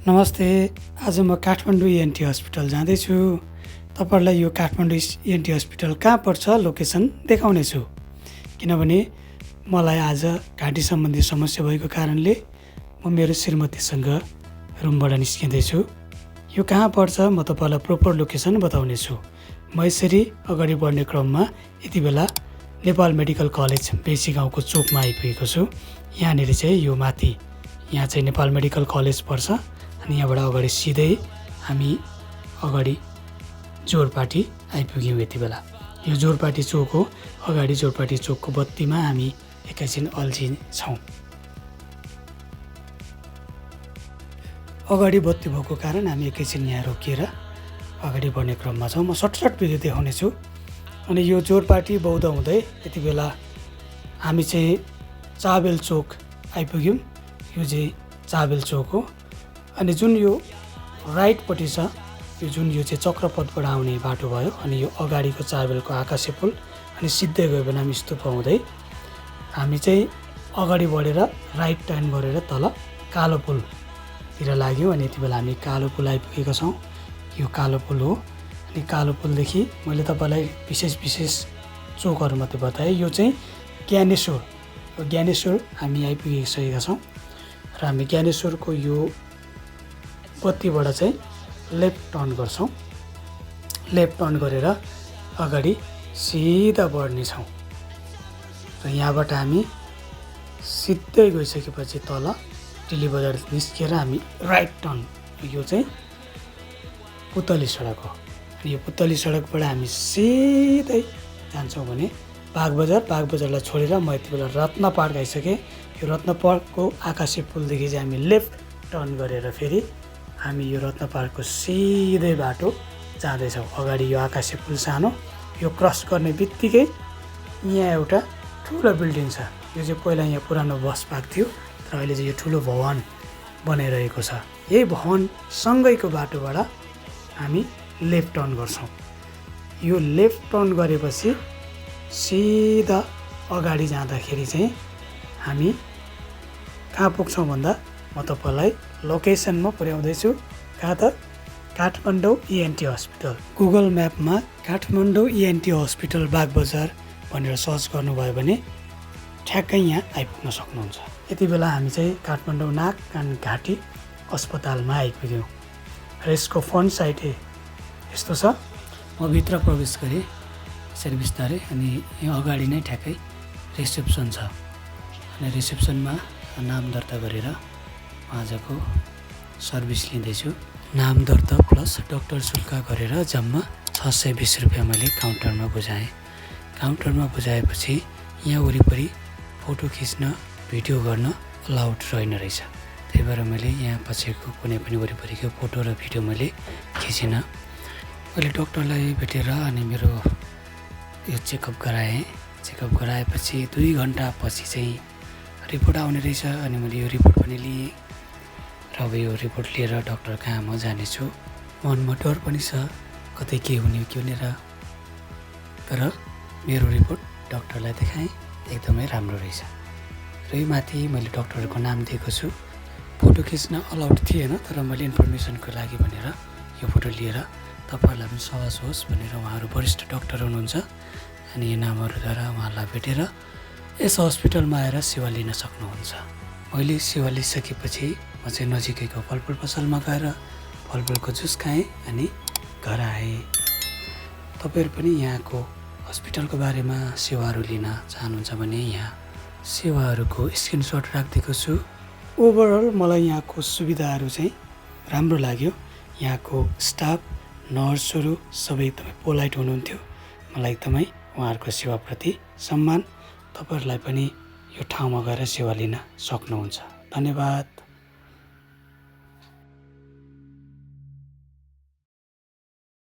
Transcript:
नमस्ते। आज म काठमाडौँ इएनटी हस्पिटल जाँदैछु। तपाईहरुलाई यो काठमाडौँ इएनटी हस्पिटल कहाँ पर्छ लोकेसन देखाउनेछु। किनभने मलाई आज घाँटी सम्बन्धी समस्या भएको कारणले म मेरो श्रीमतीसँग रुमबाट निस्किँदैछु। यो कहाँ पर्छ म तपाईलाई प्रोपर लोकेसन बताउनेछु। म यसरी अगाडि बढ्ने क्रममा यति बेला नेपाल मेडिकल कलेज बेसी गाउँको चोकमा आइपुगेको छु। यहाँनिर चाहिँ यो माथि यहाँ चाहिँ नेपाल मेडिकल कलेज पर्छ अनि यहाँबाट अगाडि सिधै हामी अगाडि जोरपाटी आइपुग्यौँ। यति बेला यो जोरपाटी चोक हो। अगाडि जोरपाटी चोकको बत्तीमा हामी एकैछिन अल्झिन्छौँ। अगाडि बत्ती भएको कारण हामी एकैछिन यहाँ रोकिएर अगाडि बढ्ने क्रममा छौँ। म सर्टकट भिडियो देखाउनेछु। अनि यो जोरपाटी बौद्ध हुँदै यति बेला हामी चाहिँ चाबेल चोक आइपुग्यौँ। यो चाहिँ चाबेल चोक हो। अनि जुन यो राइटपट्टि छ यो चाहिँ चक्रपथबाट आउने बाटो भयो। अनि यो अगाडिको चाबेलको आकाशे पुल अनि सिधै गयो भने हामी स्तूप हुँदै हामी चाहिँ अगाडि बढेर राइट टर्न गरेर तल कालो पुलतिर लाग्यौँ। अनि यति बेला हामी कालो पुल आइपुगेका छौँ। यो कालो पुल हो। अनि कालो पुलदेखि मैले तपाईँलाई विशेष चोकहरू मात्रै बताएँ। यो चाहिँ ज्ञानेश्वर हामी आइपुगिसकेका छौँ र हामी ज्ञानेश्वरको यो बत्तीबाट चाहिँ लेफ्ट टर्न गर्छौँ। लेफ्ट टर्न गरेर अगाडि सिधा बढ्नेछौँ र यहाँबाट हामी सिधै गइसकेपछि तल टिली बजार निस्किएर हामी राइट टर्न, यो चाहिँ पुतली सडक हो। यो पुतली सडकबाट हामी सिधै जान्छौँ भने बाग बजारलाई छोडेर म यति बेला रत्न पार्क आइसकेँ। यो रत्न पार्कको आकाशे पुलदेखि चाहिँ हामी लेफ्ट टर्न गरेर फेरि हामी यो रत्न पार्कको सिधै बाटो जाँदैछौँ। अगाडि यो आकाशे पुल सानो, यो क्रस गर्ने बित्तिकै यहाँ एउटा ठुलो बिल्डिङ छ। यो चाहिँ पहिला यहाँ पुरानो बस पार्क थियो र अहिले चाहिँ यो ठुलो भवन बनाइरहेको छ। यही भवनसँगैको बाटोबाट हामी लेफ्ट टर्न गर्छौँ। यो लेफ्ट टर्न गरेपछि सिधा अगाडि जाँदाखेरि चाहिँ हामी कहाँ पुग्छौँ भन्दा म तपाईँलाई लोकेसनमा पुर्याउँदैछु। कहाँ त काठमाडौँ इएनटी हस्पिटल। गुगल म्यापमा काठमाडौँ इएनटी हस्पिटल बाग बजार भनेर सर्च गर्नुभयो भने ठ्याक्कै यहाँ आइपुग्न सक्नुहुन्छ। यति बेला हामी चाहिँ काठमाडौँ नाक कान घाँटी अस्पतालमा आइपुग्यौँ र यसको फ्रन्ट साइड यस्तो छ। म भित्र प्रवेश गरेँ यसरी बिस्तारै अनि यहाँ अगाडि नै ठ्याक्कै रिसेप्सन छ। अनि रिसेप्सनमा नाम दर्ता गरेर आजको सर्भिस लिँदैछु। नाम दर्ता प्लस डाक्टर शुल्क गरेर जम्मा 620 रुपियाँ मैले काउन्टरमा बुझाएँ। काउन्टरमा बुझाएपछि यहाँ वरिपरि फोटो खिच्न भिडियो गर्न अलाउड रहेन रहेछ। त्यही भएर मैले यहाँ पछिको कुनै पनि वरिपरिको फोटो र भिडियो मैले खिचिनँ। मैले डक्टरलाई भेटेर अनि मेरो यो चेकअप गराएँ। चेकअप गराएपछि 2 घन्टा पछि चाहिँ रिपोर्ट आउने रहेछ। अनि मैले यो रिपोर्ट पनि लिएँ र अब यो रिपोर्ट लिएर डक्टर कहाँ म जानेछु। मनमा डर पनि छ कतै के हुने र तर मेरो रिपोर्ट डक्टरलाई देखाएँ, एकदमै राम्रो रहेछ। र यो माथि मैले डक्टरको नाम दिएको छु। फोटो खिच्न अलाउड थिएन तर मैले इन्फर्मेसनको लागि भनेर यो फोटो लिएर तपाईँहरूलाई पनि सहज होस् भनेर उहाँहरू वरिष्ठ डक्टर हुनुहुन्छ। अनि यो नामहरूद्वारा उहाँलाई भेटेर यस हस्पिटलमा आएर सेवा लिन सक्नुहुन्छ। मैले सेवा लिइसकेपछि म चाहिँ नजिकैको फलफुल पसलमा गएर फलफुलको जुस खाएँ अनि घर आएँ। तपाईँहरू पनि यहाँको हस्पिटलको बारेमा सेवाहरू लिन चाहनुहुन्छ भने यहाँ सेवाहरूको स्क्रिनसट राखिदिएको छु। ओभरअल मलाई यहाँको सुविधाहरू चाहिँ राम्रो लाग्यो। यहाँको स्टाफ नर्सहरू सबै एकदमै पोलाइट हुनुहुन्थ्यो। मलाई एकदमै उहाँहरूको सेवाप्रति सम्मान। तपाईँहरूलाई पनि यो ठाउँमा गएर सेवा लिन सक्नुहुन्छ। धन्यवाद।